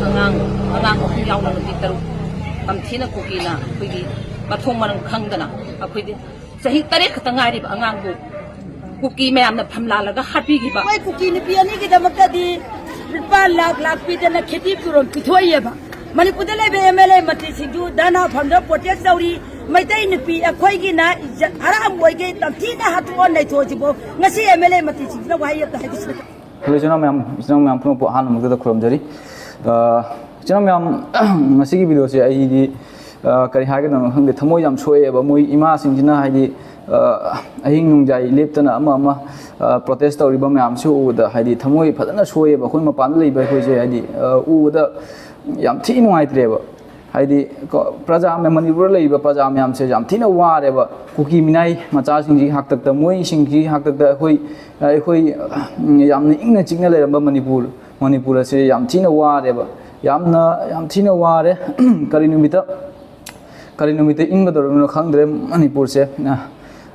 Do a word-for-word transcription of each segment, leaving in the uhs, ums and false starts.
ꯑꯉꯥꯡ ꯑꯉꯥꯡ ꯑꯍꯨꯝ ꯌꯥꯎꯅ ꯅꯨꯄꯤ ꯇꯔꯨꯛ ꯇꯝꯊꯤꯅ ꯀꯨꯀꯤꯅ ꯑꯩꯈꯣꯏꯒꯤ ꯃꯊꯣꯡ ꯃꯔꯝ ꯈꯪꯗꯅ ꯑꯩꯈꯣꯏꯗꯤ ꯆꯍꯤ ꯇꯔꯦꯠ ꯈꯛꯇ ꯉꯥꯏꯔꯤꯕ ꯑꯉꯥꯡꯕꯨ ꯀꯨꯀꯤ ꯃꯌꯥꯝꯅ ꯐꯝꯂꯥꯜꯂꯒ ꯍꯥꯠꯄꯤꯈꯤꯕ꯫ ꯑꯩꯈꯣꯏ ꯀꯨꯀꯤ ꯅꯨꯄꯤ ꯑꯅꯤꯒꯤꯗꯃꯛꯇꯗꯤ ꯂꯨꯄꯥ ꯂꯥꯛ ꯂꯥꯛ ꯄꯤꯗꯅ ꯈꯦꯇꯤ ꯐꯤꯔꯣꯜ ꯄꯤꯊꯣꯛꯏꯑꯕ꯫ ꯃꯅꯤꯄꯨꯔꯗ ꯂꯩꯕ ꯑꯦꯝ ꯑꯦꯜ ꯑꯦ ꯃꯟꯇ꯭ꯔꯤꯁꯤꯡꯁꯨ ꯙꯔꯅꯥ ꯐꯝꯗ ꯄ꯭ꯔꯣꯇꯦꯁ ꯇꯧꯔꯤ꯫ ꯃꯩꯇꯩ ꯅꯨꯄꯤ ꯑꯩꯈꯣꯏꯒꯤꯅ ꯏꯖꯠ ꯍꯔꯥꯝ ꯑꯣꯏꯒꯦ ꯇꯝꯊꯤꯅ ꯍꯥꯠꯇꯣꯛꯑ ꯅꯩꯊꯣꯛꯑꯁꯤꯕꯨ ꯉꯁꯤ ꯑꯦꯝ ꯑꯦꯜ ꯑꯦ ꯃꯟꯇ꯭ꯔꯤꯁꯤꯡꯁꯤꯅ ꯋꯥꯍꯩ ꯑꯝꯇ ꯍꯥꯏꯕꯤꯁꯤꯔ? ꯍꯜꯂꯣ ꯏꯆꯤꯟ ꯏꯅꯥꯎ ꯃꯌꯥꯝ, ꯏꯆꯤꯟ ꯏꯅꯥꯎ ꯃꯌꯥꯝ ꯄꯨꯝꯅꯃꯛꯄꯨ ꯑꯍꯥꯟꯕ ꯃꯛꯇꯗ ꯈꯨꯔꯨꯝꯖꯔꯤ꯫ ꯑ, ꯏꯆꯤꯟ ꯏꯅꯥꯎ ꯃꯌꯥꯝ, ꯉꯁꯤꯒꯤ ꯚꯤꯗꯤꯑꯣꯁꯦ ꯑꯩꯗꯤ, ꯑ, ꯀꯔꯤ ꯍꯥꯏꯒꯗꯕꯅꯣ ꯈꯪꯗꯦ, ꯊꯃꯣꯏ ꯌꯥꯝ ꯁꯣꯛꯑꯦꯕ꯫ ꯃꯣꯏ ꯏꯃꯥꯁꯤꯡꯁꯤꯅ ꯍꯥꯏꯗꯤ, ꯑ, ꯑꯍꯤꯡ ꯅꯣꯡꯌꯥꯏ ꯂꯦꯞꯇꯅ ꯑꯃ ꯑꯃ, ꯑ, ꯄ꯭ꯔꯣꯇꯦꯁ ꯇꯧꯔꯤꯕ ꯃꯌꯥꯝꯁꯤ ꯎꯕꯗ ꯍꯥꯏꯗꯤ ꯊꯃꯣꯏ ꯐꯖꯅ ꯁꯣꯛꯑꯦꯕ꯫ ꯑꯩꯈꯣꯏ ꯃꯄꯥꯟꯗ ꯂꯩꯕ ꯑꯩꯈꯣꯏꯁꯦ ꯍꯥꯏꯗꯤ, ꯑ, ꯎꯕꯗ ꯌꯥꯝ ꯊꯤ ꯅꯨꯡꯉꯥꯏꯇ꯭ꯔꯦꯕ꯫ ꯍꯥꯏꯗꯤ ꯀꯣ, ꯄ꯭ꯔꯖꯥ ꯃꯌꯥꯝ, ꯃꯅꯤꯄꯨꯔꯗ ꯂꯩꯔꯤꯕ ꯄ꯭ꯔꯖꯥ ꯃꯌꯥꯝꯁꯦ ꯌꯥꯝ ꯊꯤꯅ ꯋꯥꯔꯦꯕ꯫ ꯀꯨꯀꯤ ꯃꯤꯅꯥꯏ ꯃꯆꯥꯁꯤꯡꯁꯤꯒꯤ ꯍꯥꯛꯇꯛꯇ, ꯃꯣꯏꯁꯤꯡꯁꯤꯒꯤ ꯍꯥꯛꯇꯛꯇ ꯑꯩꯈꯣꯏ, ꯑꯩꯈꯣꯏ, ꯎꯝ, ꯌꯥꯝꯅ ꯏꯪꯅ ꯆꯤꯛꯅ ꯂꯩꯔꯝꯕ ꯃꯅꯤꯄꯨꯔ, ꯃꯅꯤꯄꯨꯔ ꯑꯁꯤ ꯌꯥꯝ ꯊꯤꯅ ꯋꯥꯔꯦꯕ꯫ ꯌꯥꯝꯅ, ꯌꯥꯝ ꯊꯤꯅ ꯋꯥꯔꯦ꯫ ꯀꯔꯤ ꯅꯨꯃꯤꯠꯇ, ꯀꯔꯤ ꯅꯨꯃꯤꯠꯇ ꯏꯪꯒꯗꯧꯔꯤꯕꯅꯣ ꯈꯪꯗ꯭ꯔꯦ ꯃꯅꯤꯄꯨꯔꯁꯦ꯫ ꯑ,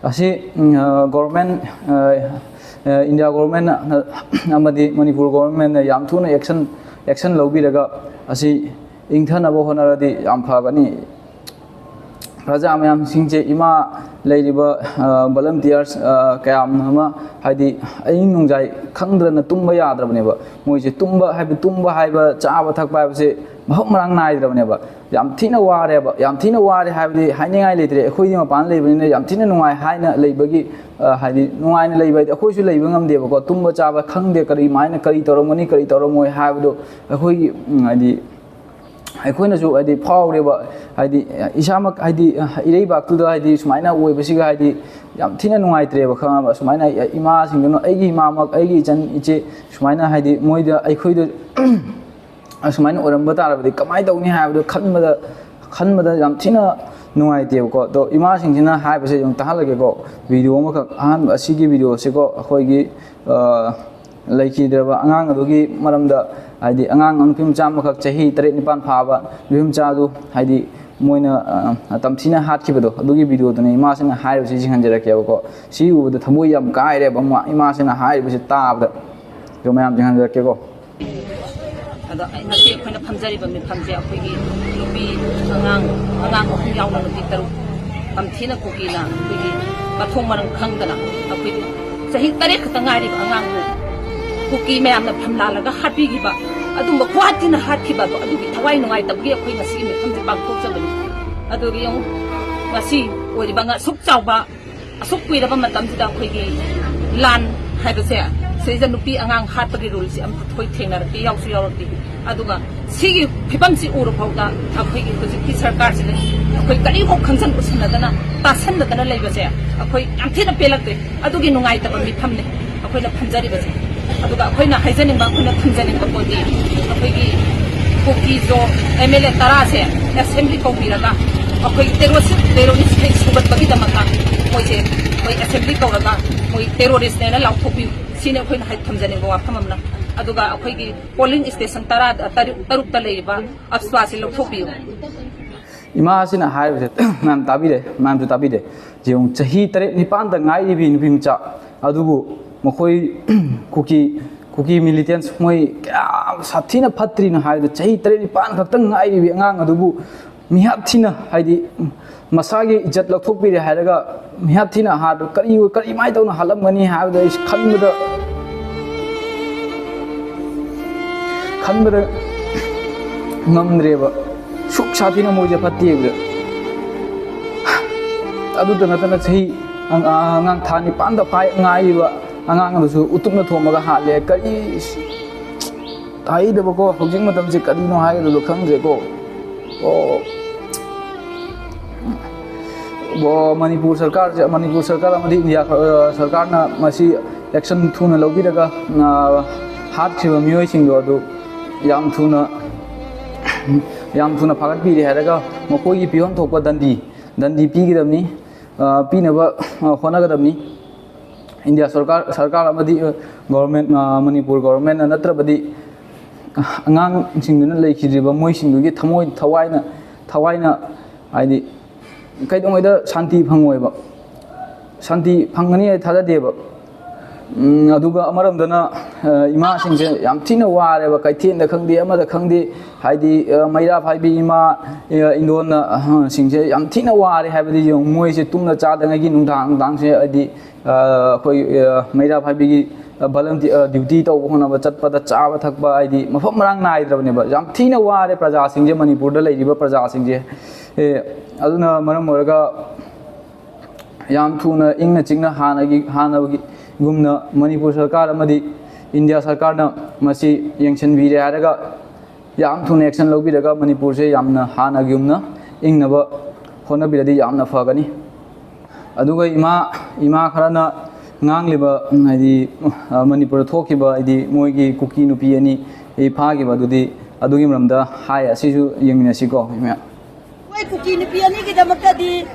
ꯑꯁꯤ, ꯎꯝ, ꯑ, ꯒꯣꯔꯃꯦꯟ, ꯑ, ꯑ, ꯏꯟꯗꯤꯌꯥ ꯒꯣꯔꯃꯦꯟꯅ, ꯑ, ꯑꯃꯗꯤ ꯃꯅꯤꯄꯨꯔ ꯒꯣꯔꯃꯦꯟꯅ ꯌꯥꯝ ꯊꯨꯅ ꯑꯦꯛꯁꯟ, ꯑꯦꯛꯁꯟ ꯂꯧꯕꯤꯔꯒ ꯑꯁꯤ ꯏꯪꯊꯅꯕ ꯍꯣꯠꯅꯔꯗꯤ ꯌꯥꯝ ꯐꯒꯅꯤ꯫ ꯄ꯭ꯔꯖꯥ ꯃꯌꯥꯝꯁꯤꯡꯁꯦ, ꯏꯃꯥ ꯂꯩꯔꯤꯕ, ꯑ, ꯚꯣꯂꯨꯟꯇꯤꯌꯔꯁ, ꯑ, ꯀꯌꯥꯝ ꯑꯃ, ꯍꯥꯏꯗꯤ, ꯑꯍꯤꯡ ꯅꯣꯡꯌꯥꯏ ꯈꯪꯗ꯭ꯔꯅ ꯇꯨꯝꯕ ꯌꯥꯗ꯭ꯔꯕꯅꯦꯕ꯫ ꯃꯣꯏꯁꯦ ꯇꯨꯝꯕ ꯍꯥꯏꯕ, ꯇꯨꯝꯕ ꯍꯥꯏꯕ, ꯆꯥꯕ ꯊꯛꯄ ꯍꯥꯏꯕꯁꯦ ꯃꯐꯝ ꯃꯔꯥꯡ ꯅꯥꯏꯗ꯭ꯔꯕꯅꯦꯕ꯫ ꯌꯥꯝ ꯊꯤꯅ ꯋꯥꯔꯦꯕ꯫ ꯌꯥꯝ ꯊꯤꯅ ꯋꯥꯔꯦ ꯍꯥꯏꯕꯗꯤ ꯍꯥꯏꯅꯤꯡꯉꯥꯏ ꯂꯩꯇ꯭ꯔꯦ꯫ ꯑꯩꯈꯣꯏꯗꯤ ꯃꯄꯥꯟꯗ ꯂꯩꯕꯅꯤꯅ ꯌꯥꯝ ꯊꯤꯅ ꯅꯨꯡꯉꯥꯏ ꯍꯥꯏꯅ ꯂꯩꯕꯒꯤ, ꯑ, ꯍꯥꯏꯗꯤ, ꯅꯨꯡꯉꯥꯏꯅ ꯂꯩꯕ ꯍꯥꯏꯗꯤ ꯑꯩꯈꯣꯏꯁꯨ ꯂꯩꯕ ꯉꯝꯗꯦꯕꯀꯣ꯫ ꯇꯨꯝꯕ ꯆꯥꯕ ꯈꯪꯗꯦ, ꯀꯔꯤꯃꯥꯏꯅ, ꯀꯔꯤ ꯇꯧꯔꯝꯒꯅꯤ, ꯀꯔꯤ ꯇꯧꯔꯝꯃꯣꯏ ꯍꯥꯏꯕꯗꯣ ꯑꯩꯈꯣꯏꯒꯤ, ꯎꯝ, ꯍꯥꯏꯗꯤ, ꯑꯩꯈꯣꯏꯅꯁꯨ ꯍꯥꯏꯗꯤ ꯐꯥꯎꯔꯦꯕ, ꯍꯥꯏꯗꯤ ꯏꯁꯥꯃꯛ ꯍꯥꯏꯗꯤ ꯏꯔꯩꯕꯥꯛꯇꯨꯗ ꯍꯥꯏꯗꯤ ꯁꯨꯃꯥꯏꯅ ꯑꯣꯏꯕꯁꯤꯒ ꯍꯥꯏꯗꯤ ꯌꯥꯝ ꯊꯤꯅ ꯅꯨꯡꯉꯥꯏꯇ꯭ꯔꯦꯕ, ꯈꯪꯉꯕ? ꯁꯨꯃꯥꯏꯅ ꯏꯃꯥꯁꯤꯡꯗꯨꯅ, ꯑꯩꯒꯤ ꯏꯃꯥꯃꯛ, ꯑꯩꯒꯤ ꯏꯆꯟ ꯏꯆꯦ ꯁꯨꯃꯥꯏꯅ ꯍꯥꯏꯗꯤ ꯃꯣꯏꯗ, ꯑꯩꯈꯣꯏꯗ ꯑꯁꯨꯃꯥꯏꯅ ꯑꯣꯏꯔꯝꯕ ꯇꯥꯔꯕꯗꯤ ꯀꯃꯥꯏꯅ ꯇꯧꯅꯤ ꯍꯥꯏꯕꯗꯣ ꯈꯟꯕꯗ, ꯈꯟꯕꯗ ꯌꯥꯝ ꯊꯤꯅ ꯅꯨꯡꯉꯥꯏꯇꯦꯕꯀꯣ꯫ ꯑꯗꯣ ꯏꯃꯥꯁꯤꯡꯁꯤꯅ ꯍꯥꯏꯕꯁꯦ ꯑꯗꯨꯝ ꯇꯥꯍꯜꯂꯒꯦꯀꯣ꯫ ꯚꯤꯗꯤꯑꯣ ꯑꯃꯈꯛ, ꯑꯍꯥꯟꯕ ꯑꯁꯤꯒꯤ ꯚꯤꯗꯤꯑꯣꯁꯤꯀꯣ, ꯑꯩꯈꯣꯏꯒꯤ, ꯑ, ꯂꯩꯈꯤꯗ꯭ꯔꯕ ꯑꯉꯥꯡ ꯑꯗꯨꯒꯤ ꯃꯔꯝꯗ, ꯍꯥꯏꯗꯤ ꯑꯉꯥꯡ ꯅꯨꯄꯤ ꯃꯆꯥ ꯑꯃꯈꯛ ꯆꯍꯤ ꯇꯔꯦꯠ ꯅꯤꯄꯥꯟ ꯐꯥꯕ ꯅꯨꯄꯤ ꯃꯆꯥ ꯑꯗꯨ, ꯍꯥꯏꯗꯤ ꯃꯣꯏꯅ, ꯑ, ꯇꯝꯊꯤꯅ ꯍꯥꯠꯈꯤꯕꯗꯣ, ꯑꯗꯨꯒꯤ ꯚꯤꯗꯤꯑꯣꯗꯨꯅꯤ ꯏꯃꯥꯁꯤꯅ ꯍꯥꯏꯔꯤꯕꯁꯤ꯫ ꯌꯦꯡꯍꯟꯖꯔꯛꯀꯦꯕꯀꯣ꯫ ꯁꯤ ꯎꯕꯗ ꯊꯃꯣꯏ ꯌꯥꯝ ꯀꯥꯏꯔꯦꯕ, ꯏꯃꯥ-, ꯏꯃꯥꯁꯤꯅ ꯍꯥꯏꯔꯤꯕꯁꯤ ꯇꯥꯕꯗ꯫ ꯑꯗꯣ ꯃꯌꯥꯝ ꯌꯦꯡꯍꯟꯖꯔꯛꯀꯦꯀꯣ꯫ ꯑꯗꯣ ꯑꯩ ꯉꯁꯤ ꯑꯩꯈꯣꯏꯅ ꯐꯝꯖꯔꯤꯕ ꯃꯤꯐꯝꯁꯦ ꯑꯩꯈꯣꯏꯒꯤ ꯅꯨꯄꯤ ꯑꯉꯥꯡ, ꯑꯉꯥꯡ ꯑꯍꯨꯝ ꯌꯥꯎꯅ ꯅꯨꯄꯤ ꯇꯔꯨꯛ, ꯇꯝꯊꯤꯅ ꯀꯨꯀꯤꯅ ꯑꯩꯈꯣꯏꯒꯤ ꯃꯊꯣꯡ ꯃꯔꯝ ꯈꯪꯗꯅ ꯑꯩꯈꯣꯏꯒꯤ ꯆꯍꯤ ꯇꯔꯦꯠ ꯈꯛꯇ ꯉꯥꯏꯔꯤꯕ ꯑꯉꯥꯡꯕꯨ ꯀꯨꯀꯤ ꯃꯌꯥꯝꯅ ꯐꯝꯂꯥꯜꯂꯒ ꯍꯥꯠꯄꯤꯈꯤꯕ, ꯑꯗꯨꯝꯕ ꯈꯨꯍꯥꯠ ꯊꯤꯅ ꯍꯥꯠꯈꯤꯕ ꯑꯗꯣ ꯑꯗꯨꯒꯤ ꯊꯋꯥꯏ ꯅꯨꯡꯉꯥꯏꯇꯕꯒꯤ ꯑꯩꯈꯣꯏ ꯉꯁꯤꯒꯤ ꯃꯤꯐꯝꯁꯦ ꯄꯥꯡꯊꯣꯛꯆꯕꯅꯤ꯫ ꯑꯗꯨꯒ ꯌꯦꯡꯉꯨ, ꯉꯁꯤ ꯑꯣꯏꯔꯤꯕ ꯉ-, ꯑꯁꯨꯛ ꯆꯥꯎꯕ, ꯑꯁꯨꯛ ꯀꯨꯏꯔꯕ ꯃꯇꯝꯁꯤꯗ ꯑꯩꯈꯣꯏꯒꯤ ꯂꯥꯟ ꯍꯥꯏꯕꯁꯦ, ꯁꯤꯗꯩꯗ ꯅꯨꯄꯤ ꯑꯉꯥꯡ ꯍꯥꯠꯄꯒꯤ ꯔꯨꯜꯁꯦ ꯑꯃꯨꯛ ꯑꯩꯈꯣꯏ ꯊꯦꯡꯅꯔꯛꯇꯦ, ꯌꯥꯎꯁꯨ ꯌꯥꯎꯔꯛꯇꯦ꯫ ꯑꯗꯨꯒ ꯁꯤꯒꯤ ꯐꯤꯕꯝꯁꯤ ꯎꯔ ꯐꯥꯎꯗ ꯑꯩꯈꯣꯏꯒꯤ ꯍꯧꯖꯤꯛꯀꯤ ꯁꯔꯀꯥꯔꯁꯤꯅ ꯑꯩꯈꯣꯏ ꯀꯔꯤꯐꯥꯎ ꯈꯪꯖꯟ ꯎꯁꯤꯟꯅꯗꯅ, ꯇꯥꯁꯟꯅꯗꯅ ꯂꯩꯕꯁꯦ ꯑꯩꯈꯣꯏ ꯌꯥꯝ ꯊꯤꯅ ꯄꯦꯜꯂꯛꯇꯦ꯫ ꯑꯗꯨꯒꯤ ꯅꯨꯡꯉꯥꯏꯇꯕ ꯃꯤꯐꯝꯅꯤ ꯑꯩꯈꯣꯏꯅ ꯐꯝꯖꯔꯤꯕꯁꯦ꯫ ꯑꯗꯨꯒ ꯑꯩꯈꯣꯏꯅ ꯍꯥꯏꯖꯅꯤꯡꯕ, ꯑꯩꯈꯣꯏꯅ ꯊꯝꯖꯅꯤꯡꯕ ꯄꯣꯠꯇꯤ, ꯑꯩꯈꯣꯏꯒꯤ ꯀꯨꯀꯤꯖꯣ ꯑꯦꯝ ꯑꯦꯜ ꯑꯦ ꯇꯔꯥꯁꯦ ꯑꯦꯁꯦꯝꯕ꯭ꯂꯤ ꯀꯧꯕꯤꯔꯒ, ꯑꯩꯈꯣꯏ ꯇꯦꯔꯣꯔꯤꯁ, ꯇꯦꯔꯣꯔꯤꯁꯈꯩ ꯁꯨꯒꯠꯄꯒꯤꯗꯃꯛꯇ ꯃꯣꯏꯁꯦ, ꯑꯩꯈꯣꯏ ꯑꯦꯁꯦꯝꯕ꯭ꯂꯤ ꯀꯧꯔꯒ ꯃꯣꯏ ꯇꯦꯔꯣꯔꯤꯁꯅꯦꯅ ꯂꯥꯎꯊꯣꯛꯄꯤꯌꯨ, ꯁꯤꯅꯤ ꯑꯩꯈꯣꯏꯅ ꯍꯥꯏ-, ꯊꯝꯖꯅꯤꯡꯕ ꯋꯥꯐꯝ ꯑꯃꯅ꯫ ꯑꯗꯨꯒ ꯑꯩꯈꯣꯏꯒꯤ ꯄꯣꯂꯤꯡ ꯁ꯭ꯇꯦꯁꯟ ꯇꯔꯥ, ꯇꯔꯨꯛ, ꯇꯔꯨꯛꯇ ꯂꯩꯔꯤꯕ ꯑꯞꯁ꯭ꯋꯥꯁꯤ ꯂꯧꯊꯣꯛꯄꯤꯌꯨ꯫ ꯏꯃꯥꯁꯤꯅ ꯍꯥꯏꯕꯁꯦ ꯃꯌꯥꯝ ꯇꯥꯕꯤꯔꯦ, ꯃꯌꯥꯝꯁꯨ ꯇꯥꯕꯤꯔꯦ꯫ ꯌꯦꯡꯉꯨ, ꯆꯍꯤ ꯇꯔꯦꯠ ꯅꯤꯄꯥꯟꯗ ꯉꯥꯏꯔꯤꯕꯤ ꯅꯨꯄꯤ ꯃꯆꯥ ꯑꯗꯨꯕꯨ ꯃꯈꯣꯏ ꯀꯨꯀꯤ, ꯀꯨꯀꯤ ꯃꯤꯂꯤꯇꯦꯟꯁ ꯃꯣꯏ ꯀꯌꯥ ꯁꯥꯊꯤꯅ ꯐꯠꯇ꯭ꯔꯤꯅꯣ ꯍꯥꯏꯕꯗ, ꯆꯍꯤ ꯇꯔꯦꯠ ꯅꯤꯄꯥꯟ ꯈꯛꯇꯪ ꯉꯥꯏꯔꯤꯕꯤ ꯑꯉꯥꯡ ꯑꯗꯨꯕꯨ ꯃꯤꯍꯥꯠ ꯊꯤꯅ, ꯍꯥꯏꯗꯤ, ꯃꯁꯥꯒꯤ ꯏꯖꯠ ꯂꯧꯊꯣꯛꯄꯤꯔꯦ ꯍꯥꯏꯔꯒ ꯃꯤꯍꯥꯠ ꯊꯤꯅ ꯍꯥꯠꯄ, ꯀꯔꯤ, ꯀꯔꯤꯃꯥꯏꯅ ꯇꯧꯅ ꯍꯥꯠꯂꯝꯒꯅꯤ ꯍꯥꯏꯕꯗ ꯑꯩ ꯈꯟꯕꯗ, ꯈꯟꯕꯗ ꯉꯝꯗ꯭ꯔꯦꯕ꯫ ꯁꯨꯛ ꯁꯥꯊꯤꯅ ꯃꯣꯏꯁꯦ ꯐꯠꯇꯦꯕꯗ꯫ ꯑꯗꯨꯗ ꯅꯠꯇꯅ ꯆꯍꯤ ꯑꯉꯥꯡ ꯊꯥ ꯅꯤꯄꯥꯟꯗ ꯄꯥꯏ ꯉꯥꯏꯔꯤꯕ ꯑꯉꯥꯡ ꯑꯗꯨꯁꯨ ꯎꯇꯨꯞꯅ ꯊꯣꯝꯃꯒ ꯍꯥꯠꯂꯦ꯫ ꯀꯔꯤ ꯇꯥꯏꯗꯕꯀꯣ, ꯍꯧꯖꯤꯛ ꯃꯇꯝꯁꯦ ꯀꯔꯤꯅꯣ ꯍꯥꯏꯒꯗꯕꯗꯣ ꯈꯪꯗ꯭ꯔꯦꯀꯣ꯫ ꯑꯣ, ꯑꯣ, ꯃꯅꯤꯄꯨꯔ ꯁꯔꯀꯥꯔꯁꯦ, ꯃꯅꯤꯄꯨꯔ ꯁꯔꯀꯥꯔ ꯑꯃꯗꯤ ꯏꯟꯗꯤꯌꯥ, ꯑ, ꯁꯔꯀꯥꯔꯅ ꯃꯁꯤ ꯑꯦꯛꯁꯟ ꯊꯨꯅ ꯂꯧꯕꯤꯔꯒ, ꯑ, ꯍꯥꯠꯈ꯭ꯔꯤꯕ ꯃꯤꯑꯣꯏꯁꯤꯡꯗꯣ ꯑꯗꯨ ꯌꯥꯝ ꯊꯨꯅ, ꯌꯥꯝ ꯊꯨꯅ ꯐꯥꯒꯠꯄꯤꯔꯦ ꯍꯥꯏꯔꯒ ꯃꯈꯣꯏꯒꯤ ꯄꯤꯐꯝ ꯊꯣꯛꯄ ꯗꯟꯗꯤ, ꯗꯟꯗꯤ ꯄꯤꯒꯗꯕꯅꯤ, ꯑ, ꯄꯤꯅꯕ, ꯑ, ꯍꯣꯠꯅꯒꯗꯕꯅꯤ꯫ ꯏꯟꯗꯤꯌꯥ ꯁꯔꯀꯥꯔ, ꯁꯔꯀꯥꯔ ꯑꯃꯗꯤ, ꯑ, ꯒꯣꯚꯔꯟꯃꯦꯟ, ꯑ, ꯃꯅꯤꯄꯨꯔ ꯒꯣꯚꯔꯟꯃꯦꯟꯅ ꯅꯠꯇ꯭ꯔꯕꯗꯤ ꯑꯉꯥꯡꯁꯤꯡꯗꯨꯅ ꯂꯩꯈꯤꯗ꯭ꯔꯤꯕ ꯃꯣꯏꯁꯤꯡꯗꯨꯒꯤ ꯊꯃꯣꯏ, ꯊꯋꯥꯏꯅ, ꯊꯋꯥꯏꯅ, ꯍꯥꯏꯗꯤ, ꯀꯩꯗꯧꯉꯩꯗ ꯁꯥꯟꯇꯤ ꯐꯪꯉꯣꯏꯕ꯫ ꯁꯥꯟꯇꯤ ꯐꯪꯒꯅꯤ ꯍꯥꯏ ꯊꯥꯖꯗꯦꯕ꯫ ꯎꯝ, ꯑꯗꯨꯒ ꯑꯃꯔꯣꯝꯗꯅ ꯑ, ꯏꯃꯥꯁꯤꯡꯁꯦ ꯌꯥꯝ ꯊꯤꯅ ꯋꯥꯔꯦꯕ, ꯀꯩꯊꯦꯜꯗ ꯈꯪꯗꯦ, ꯑꯃꯗ ꯈꯪꯗꯦ, ꯍꯥꯏꯗꯤ, ꯑ, ꯃꯩꯔꯥ ꯐꯥꯏꯕꯤ ꯏꯃꯥ, ꯑ, ꯏꯟꯗꯣꯟꯅ, ꯑ, ꯁꯤꯡꯁꯦ ꯌꯥꯝ ꯊꯤꯅ ꯋꯥꯔꯦ꯫ ꯍꯥꯏꯕꯗꯤ ꯌꯦꯡꯉꯨ, ꯃꯣꯏꯁꯦ ꯇꯨꯝꯅ ꯆꯥꯗꯉꯩꯒꯤ ꯅꯨꯡꯗꯥꯡ ꯅꯨꯡꯗꯥꯡꯁꯦ, ꯍꯥꯏꯗꯤ, ꯑ, ꯑꯩꯈꯣꯏ, ꯑ, ꯃꯩꯔꯥ ꯐꯥꯏꯕꯤꯒꯤ, ꯑ, volunteer, ꯑ, duty ꯇꯧꯕ ꯈꯣꯠꯅꯕ ꯆꯠꯄꯗ ꯆꯥꯕ ꯊꯛꯄ, ꯍꯥꯏꯗꯤ, ꯃꯐꯝ ꯃꯔꯥꯡ ꯅꯥꯏꯗ꯭ꯔꯕꯅꯦꯕ꯫ ꯌꯥꯝ ꯊꯤꯅ ꯋꯥꯔꯦ ꯄ꯭ꯔꯖꯥꯁꯤꯡꯁꯦ, ꯃꯅꯤꯄꯨꯔꯗ ꯂꯩꯔꯤꯕ ꯄ꯭ꯔꯖꯥꯁꯤꯡꯁꯦ꯫ ꯑꯦ, ꯑꯗꯨꯅ ꯃꯔꯝ ꯑꯣꯏꯔꯒ ꯌꯥꯝ ꯊꯨꯅ ꯏꯪꯅ ꯆꯤꯛꯅ ꯍꯥꯟꯅꯒꯤ, ꯍꯥꯟꯅꯒꯤꯒꯨꯝꯅ ꯃꯅꯤꯄꯨꯔ ꯁꯔꯀꯥꯔ ꯑꯃꯗꯤ ꯏꯟꯗꯤꯌꯥ ꯁꯔꯀꯥꯔꯅ ꯃꯁꯤ ꯌꯦꯡꯁꯤꯟꯕꯤꯔꯦ ꯍꯥꯏꯔꯒ ꯌꯥꯝ ꯊꯨꯅ action ꯂꯧꯕꯤꯔꯒ ꯃꯅꯤꯄꯨꯔꯁꯦ ꯌꯥꯝꯅ ꯍꯥꯟꯅꯒꯤꯒꯨꯝꯅ ꯏꯪꯅꯕ ꯍꯣꯠꯅꯕꯤꯔꯗꯤ ꯌꯥꯝꯅ ꯐꯒꯅꯤ꯫ ꯑꯗꯨꯒ ꯏꯃꯥ, ꯏꯃꯥ ꯈꯔꯅ ꯉꯥꯡꯂꯤꯕ, ꯍꯥꯏꯗꯤ, ꯑ, ꯃꯅꯤꯄꯨꯔꯗ ꯊꯣꯛꯈꯤꯕ, ꯍꯥꯏꯗꯤ, ꯃꯣꯏꯒꯤ ꯀꯨꯀꯤ ꯅꯨꯄꯤ ꯑꯅꯤ ꯐꯥꯈꯤꯕ ꯑꯗꯨꯗꯤ, ꯑꯗꯨꯒꯤ ꯃꯔꯝꯗ ꯍꯥꯏ, ꯑꯁꯤꯁꯨ ꯌꯦꯡꯃꯤꯟꯅꯁꯤꯀꯣ, ꯏꯃꯥ꯫ ꯑꯩꯈꯣꯏ ꯀꯨꯀꯤ ꯅꯨꯄꯤ ꯑꯅꯤꯒꯤꯗꯃꯛꯇꯗꯤ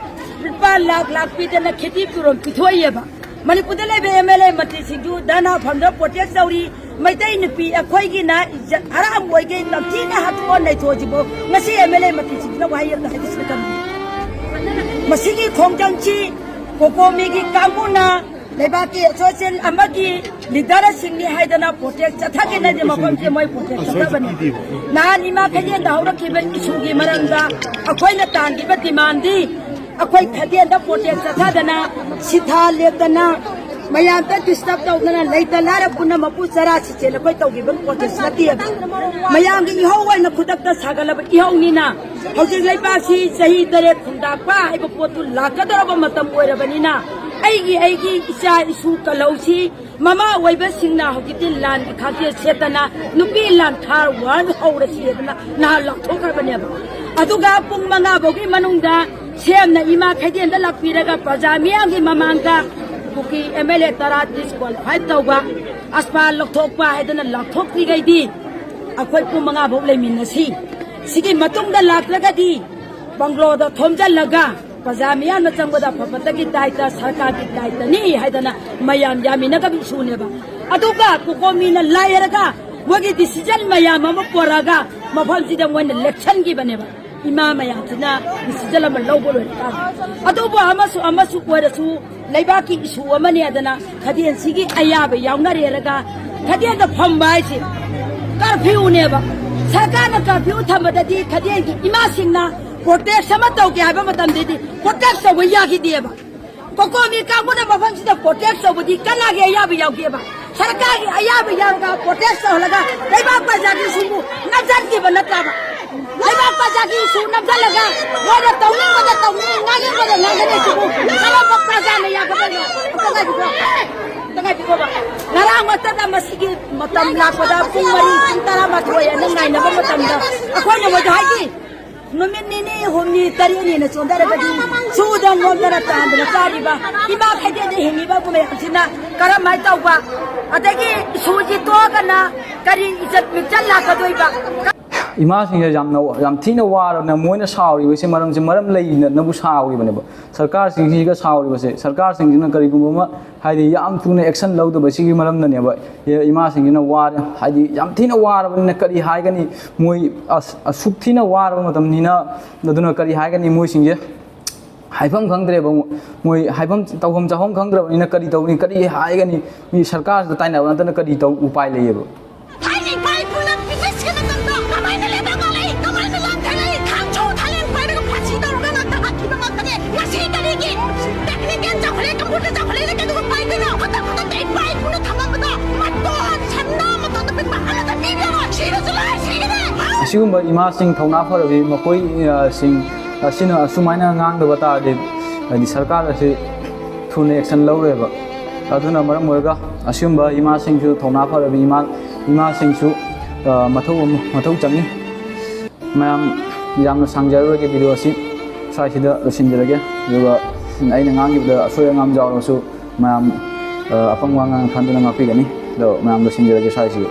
ꯂꯨꯄꯥ ꯂꯥꯛ ꯂꯥꯛ ꯄꯤꯗꯅ ꯈꯦꯇꯤ ꯐꯤꯔꯣꯜ ꯄꯤꯊꯣꯛꯏꯑꯕ꯫ ꯃꯅꯤꯄꯨꯔꯗ ꯂꯩꯕ MLA ꯃꯟꯇ꯭ꯔꯤꯁꯤꯡꯁꯨ ꯙꯔꯅꯥ ꯐꯝꯗ protest ꯇꯧꯔꯤ꯫ ꯃꯩꯇꯩ ꯅꯨꯄꯤ ꯑꯩꯈꯣꯏꯒꯤꯅ ꯏꯖꯠ ꯍꯔꯥꯝ ꯑꯣꯏꯒꯦ ꯅꯝꯊꯤꯅ ꯍꯥꯠꯇꯣꯛꯑ ꯅꯩꯊꯣꯛꯑꯁꯤꯕꯨ ꯉꯁꯤ MLA ꯃꯟꯇ꯭ꯔꯤꯁꯤꯡꯁꯤꯅ ꯋꯥꯍꯩ ꯑꯝꯇ ꯍꯥꯏꯕꯁꯤꯅ ꯀꯔꯤꯅꯣ? ꯃꯁꯤꯒꯤ ꯈꯣꯡꯖꯪꯁꯤ ꯀꯣꯀꯣꯃꯤꯒꯤ ꯀꯥꯡꯕꯨꯅ ꯂꯩꯕꯥꯛꯀꯤ association ꯑꯃꯒꯤ leaderꯁꯤꯡꯅꯤ ꯍꯥꯏꯗꯅ protest ꯆꯠꯊꯒꯦꯅꯗꯤ ꯃꯐꯝꯁꯦ ꯃꯣꯏ protest ꯆꯠꯊꯕꯅꯤ꯫ ꯅꯍꯥꯟ ꯏꯃꯥ ꯀꯩꯊꯦꯜꯗ ꯍꯧꯔꯛꯈꯤꯕ issueꯒꯤ ꯃꯔꯝꯗ ꯑꯩꯈꯣꯏꯅ ꯇꯥꯟꯈꯤꯕ demandꯗꯤ ꯑꯩꯈꯣꯏ ꯀꯩꯊꯦꯜꯗ protest ꯆꯠꯊꯗꯅ, ꯁꯤꯊꯥ ꯂꯦꯞꯇꯅ, ꯃꯌꯥꯝꯗ disturb ꯇꯧꯗꯅ, ꯂꯩꯇ ꯂꯥꯏꯔ ꯄꯨꯝꯅꯃꯛꯄꯨ ꯆꯔꯥ ꯁꯤꯆꯦꯜ ꯑꯩꯈꯣꯏ ꯇꯧꯈꯤꯕ protest ꯅꯠꯇꯦꯕ꯫ ꯃꯌꯥꯝꯒꯤ ꯏꯍꯧ ꯑꯣꯏꯅ ꯈꯨꯗꯛꯇ ꯁꯥꯒꯠꯂꯕ ꯏꯍꯧꯅꯤꯅ ꯍꯧꯖꯤꯛ ꯂꯩꯕꯥꯛꯁꯤ ꯆꯍꯤ ꯇꯔꯦꯠ ꯈꯨꯟꯗꯥꯛꯄ ꯍꯥꯏꯕ ꯄꯣꯠꯇꯨ ꯂꯥꯛꯀꯗꯧꯔꯕ ꯃꯇꯝ ꯑꯣꯏꯔꯕꯅꯤꯅ ꯑꯩꯒꯤ, ꯑꯩꯒꯤ ꯏꯆꯥ ꯏꯁꯨ ꯀꯜꯍꯧꯁꯤ꯫ ꯃꯃꯥ ꯑꯣꯏꯕꯁꯤꯡꯅ ꯍꯧꯖꯤꯛꯇꯤ ꯂꯥꯟꯒꯤ ꯈꯥꯛꯇꯦ ꯁꯦꯠꯇꯅ ꯅꯨꯄꯤ ꯂꯥꯟꯊꯥ war ꯍꯧꯔꯁꯤ ꯍꯥꯏꯗꯅ ꯅꯍꯥꯟ ꯂꯥꯎꯊꯣꯛꯈ꯭ꯔꯕꯅꯦꯕ꯫ ꯑꯗꯨꯒ ꯄꯨꯡ ꯃꯉꯥ ꯐꯥꯎꯒꯤ ꯃꯅꯨꯡꯗ ꯁꯦꯝꯅ ꯏꯃꯥ ꯀꯩꯊꯦꯜꯗ ꯂꯥꯛꯄꯤꯔꯒ ꯄ꯭ꯔꯖꯥ ꯃꯤꯌꯥꯝꯒꯤ ꯃꯃꯥꯡꯗ ꯀꯨꯀꯤ MLA ꯇꯔꯥ disqualify ꯇꯧꯕ, ꯑꯁꯄꯥ ꯂꯧꯊꯣꯛꯄ ꯍꯥꯏꯗꯅ ꯂꯥꯎꯊꯣꯛꯇ꯭ꯔꯤꯈꯩꯗꯤ ꯑꯩꯈꯣꯏ ꯄꯨꯡ ꯃꯉꯥ ꯐꯥꯎ ꯂꯩꯃꯤꯟꯅꯁꯤ꯫ ꯁꯤꯒꯤ ꯃꯇꯨꯡꯗ ꯂꯥꯛꯇ꯭ꯔꯒꯗꯤ ꯕꯪꯒ꯭ꯂꯣꯗ ꯊꯣꯝꯖꯤꯜꯂꯒ ꯄ꯭ꯔꯖꯥ ꯃꯤꯌꯥꯝꯅ ꯆꯪꯕꯗ ꯑꯐꯕꯇꯒꯤ ꯗꯥꯏꯇ, ꯁꯔꯀꯥꯔꯒꯤ ꯗꯥꯏꯇꯅꯤ ꯍꯥꯏꯗꯅ ꯃꯌꯥꯝ ꯌꯥꯃꯤꯟꯅꯒꯕ issueꯅꯦꯕ꯫ ꯑꯗꯨꯒ ꯀꯣꯀꯣꯃꯤꯅ ꯂꯥꯏꯔꯒ ꯃꯣꯏꯒꯤ decision ꯃꯌꯥꯝ ꯑꯃ ꯄꯨꯔꯛꯑꯒ ꯃꯐꯝꯁꯤꯗ ꯃꯣꯏꯅ ꯂꯦꯞꯁꯟꯈꯤꯕꯅꯦꯕ꯫ ꯏꯃꯥ ꯃꯌꯥꯝꯁꯤꯅ decision ꯑꯃ ꯂꯧꯕ ꯂꯣꯏꯔꯀꯥꯟꯗ꯫ ꯑꯗꯨꯕꯨ ꯑꯃꯁꯨ ꯑꯃꯁꯨ ꯑꯣꯏꯔꯁꯨ ꯂꯩꯕꯥꯛꯀꯤ issue ꯑꯃꯅꯤ ꯍꯥꯏꯗꯅ ꯈꯗꯦꯟꯁꯤꯒꯤ ꯑꯌꯥꯕ ꯌꯥꯎꯅꯔꯦꯔꯒ ꯈꯗꯦꯟꯗ ꯐꯝꯕ ꯍꯥꯏꯁꯦ ꯀꯔꯐ꯭ꯌꯨꯅꯦꯕ꯫ ꯁꯔꯀꯥꯔꯅ ꯀꯔꯐ꯭ꯌꯨ ꯊꯝꯕꯗꯗꯤ ꯈꯗꯦꯟꯒꯤ ꯏꯃꯥꯁꯤꯡꯅ ꯄ꯭ꯔꯣꯇꯦꯁ ꯑꯃ ꯇꯧꯒꯦ ꯍꯥꯏꯕ ꯃꯇꯝꯗꯗꯤ ꯄ꯭ꯔꯣꯇꯦꯁ ꯇꯧꯕ ꯌꯥꯈꯤꯗꯦꯕ꯫ ꯀꯣꯀꯣꯃꯤ ꯀꯥꯡꯕꯨꯅ ꯃꯐꯝꯁꯤꯗ ꯄ꯭ꯔꯣꯇꯦꯁ ꯇꯧꯕꯗꯤ ꯀꯅꯥꯒꯤ ꯑꯌꯥꯕ ꯌꯥꯎꯒꯦꯕ? ꯁꯔꯀꯥꯔꯒꯤ ꯑꯌꯥꯕ ꯌꯥꯎꯔꯒ ꯄ꯭ꯔꯣꯇꯦꯁ ꯇꯧꯍꯜꯂꯒ ꯂꯩꯕꯥꯛ ꯄ꯭ꯔꯖꯥꯒꯤ ꯁꯤꯡꯕꯨ ꯅꯝꯁꯤꯟꯈꯤꯕ ꯅꯠꯇ꯭ꯔꯕ? ꯂꯩꯕꯥꯛ ꯄ꯭ꯔꯖꯥꯒꯤ ꯁꯨ ꯅꯝꯁꯤꯜꯂꯒ ꯃꯣꯏꯅ ꯇꯧꯅꯤꯡꯕꯗ ꯇꯧꯅꯤ, ꯉꯥꯡꯅꯤꯡꯕꯗ ꯉꯥꯡꯒꯅꯤ꯫ ꯁꯤꯕꯨ ꯀꯔꯝꯕ ꯄ꯭ꯔꯖꯥꯅ ꯌꯥꯒꯗꯣꯏꯅꯣ? ꯑꯝꯇ ꯉꯥꯏꯕꯤꯈꯣ꯫ ꯑꯝꯇ ꯉꯥꯏꯕꯤꯈꯣꯕ꯫ ꯉꯔꯥꯡ ꯃꯇꯗ ꯃꯁꯤꯒꯤ ꯃꯇꯝ ꯂꯥꯛꯄꯗ ꯄꯨꯡ ꯃꯔꯤ, ꯄꯨꯡ ꯇꯔꯥꯃꯥꯊꯣꯏ ꯑꯅ ꯉꯥꯏꯅꯕ ꯃꯇꯝꯗ ꯑꯩꯈꯣꯏꯅ ꯃꯣꯏꯗ ꯍꯥꯏꯈꯤ, ꯅꯨꯃꯤꯠ ꯅꯤꯅꯤ, ꯍꯨꯝꯅꯤ, ꯇꯔꯦꯠꯅꯤꯅ ꯆꯣꯟꯊꯔꯒꯗꯤ ꯁꯨꯗ ꯅꯣꯝꯗꯅ ꯇꯥꯟꯗꯅ ꯆꯥꯔꯤꯕ ꯏꯃꯥ ꯀꯩꯊꯦꯜꯗ ꯍꯤꯡꯉꯤꯕ ꯃꯌꯥꯝꯁꯤꯅ ꯀꯔꯝꯍꯥꯏꯅ ꯇꯧꯕ? ꯑꯗꯒꯤ ꯁꯨꯁꯤ ꯇꯣꯛꯑꯒꯅ ꯀꯔꯤ ꯏꯖꯠ ꯃꯤꯆꯠ ꯂꯥꯛꯀꯗꯣꯏꯕ? ꯏꯃꯥꯁꯤꯡꯁꯦ ꯌꯥꯝꯅ, ꯌꯥꯝ ꯊꯤꯅ ꯋꯥꯔꯕꯅꯦ꯫ ꯃꯣꯏꯅ ꯁꯥꯎꯔꯤꯕꯁꯦ ꯃꯔꯝꯁꯦ, ꯃꯔꯝ ꯂꯩꯅꯅꯕꯨ ꯁꯥꯎꯔꯤꯕꯅꯦꯕ꯫ ꯁꯔꯀꯥꯔꯁꯤꯡꯁꯤꯒ ꯁꯥꯎꯔꯤꯕꯁꯦ, ꯁꯔꯀꯥꯔꯁꯤꯡꯁꯤꯅ ꯀꯔꯤꯒꯨꯝꯕ ꯑꯃ, ꯍꯥꯏꯗꯤ, ꯌꯥꯝ ꯊꯨꯅ action ꯂꯧꯗꯕꯁꯤꯒꯤ ꯃꯔꯝꯅꯅꯦꯕ꯫ ꯏ-, ꯏꯃꯥꯁꯤꯡꯁꯤꯅ ꯋꯥꯔꯦ, ꯍꯥꯏꯗꯤ, ꯌꯥꯝ ꯊꯤꯅ ꯋꯥꯔꯕꯅꯤꯅ ꯀꯔꯤ ꯍꯥꯏꯒꯅꯤ? ꯃꯣꯏ ꯑꯁ-, ꯑꯁꯨꯛ ꯊꯤꯅ ꯋꯥꯔꯕ ꯃꯇꯝꯅꯤꯅ, ꯑꯗꯨꯅ ꯀꯔꯤ ꯍꯥꯏꯒꯅꯤ? ꯃꯣꯏꯁꯤꯡꯁꯦ ꯍꯥꯏꯐꯝ ꯈꯪꯗ꯭ꯔꯦꯕ꯫ ꯃꯣꯏ ꯍꯥꯏꯐꯝ, ꯇꯧꯐꯝ ꯆꯥꯐꯝ ꯈꯪꯗ꯭ꯔꯕꯅꯤꯅ ꯀꯔꯤ ꯇꯧꯅꯤ, ꯀꯔꯤ ꯍꯥꯏꯒꯅꯤ? ꯃꯤ ꯁꯔꯀꯥꯔꯁꯤꯗ ꯇꯥꯏꯅꯕ ꯅꯠꯇꯅ ꯀꯔꯤ ꯇꯧ-, ꯎꯄꯥꯏ ꯂꯩꯌꯦꯕ? ꯊꯥꯏꯅ ꯏꯄꯥ ꯏꯄꯨꯅ ꯕ꯭ꯔꯤꯇꯤꯁꯀꯤ ꯃꯇꯝꯗ ꯀꯃꯥꯏꯅ ꯂꯩꯕꯥꯛ ꯉꯥꯛꯂꯛꯏ, ꯀꯃꯥꯏꯅ ꯂꯥꯟ ꯊꯦꯡꯅꯛꯏ? ꯊꯥꯡ ꯁꯣ ꯊꯥꯂꯦꯟ ꯄꯥꯏꯔꯒ ꯐꯥꯁꯤ ꯇꯧꯔꯒ ꯉꯥꯛꯇ ꯍꯥꯠꯈꯤꯕ ꯉꯥꯛꯇꯅꯦ꯫ ꯉꯁꯤ ꯀꯔꯤꯒꯤ technical ꯆꯥꯎꯈꯠꯂꯦ, computer ꯆꯥꯎꯈꯠꯂꯦꯅ ꯀꯩꯗꯧꯕ ꯄꯥꯏꯗꯣꯏꯅꯣ? ꯈꯨꯗꯛ ꯈꯨꯗꯛꯇ ꯏꯄꯥ ꯏꯄꯨꯅ ꯊꯝꯃꯝꯕꯗꯣ ꯃꯇꯣꯟ ꯁꯅꯥ ꯃꯇꯣꯟꯗ ꯄꯤꯛꯄ ꯑꯃꯠꯇ ꯄꯤꯕꯤꯔꯣ꯫ ꯁꯤꯔꯁꯨ ꯂꯣꯏ ꯁꯤꯒꯅꯤ꯫ ꯑꯁꯤꯒꯨꯝꯕ ꯏꯃꯥꯁꯤꯡ ꯊꯧꯅꯥ ꯐꯔꯕꯤ ꯃꯈꯣꯏ, ꯑ, ꯁꯤꯡ ꯑꯁꯤꯅ ꯑꯁꯨꯃꯥꯏꯅ ꯉꯥꯡꯗꯕ ꯇꯥꯔꯗꯤ, ꯍꯥꯏꯗꯤ, ꯁꯔꯀꯥꯔ ꯑꯁꯤ ꯊꯨꯅ action ꯂꯧꯔꯣꯏꯕ꯫ ꯑꯗꯨꯅ ꯃꯔꯝ ꯑꯣꯏꯔꯒ ꯑꯁꯤꯒꯨꯝꯕ ꯏꯃꯥꯁꯤꯡꯁꯨ ꯊꯧꯅꯥ ꯐꯔꯕꯤ ꯏꯃꯥ, ꯏꯃꯥꯁꯤꯡꯁꯨ, ꯑ, ꯃꯊꯧ ꯑꯃ, ꯃꯊꯧ ꯆꯪꯉꯤ꯫ ꯃꯌꯥꯝ, ꯌꯥꯝꯅ ꯁꯥꯡꯖꯔꯔꯣꯏꯒꯦ, video ꯑꯁꯤ ꯁ꯭ꯋꯥꯏꯁꯤꯗ ꯂꯣꯏꯁꯤꯟꯖꯔꯒꯦ꯫ ꯑꯗꯨꯒ ꯑꯩꯅ ꯉꯥꯡꯈꯤꯕꯗ ꯑꯁꯣꯏ ꯑꯉꯥꯝ ꯌꯥꯎꯔꯕꯁꯨ ꯃꯌꯥꯝ, ꯑ, ꯑꯄꯪꯕ ꯑꯉꯥꯡ ꯈꯟꯗꯨꯅ ꯉꯥꯛꯄꯤꯒꯅꯤ꯫ ꯑꯗꯣ ꯃꯌꯥꯝ ꯂꯣꯏꯁꯤꯟꯖꯔꯒꯦ ꯁ꯭ꯋꯥꯏꯁꯤꯗ꯫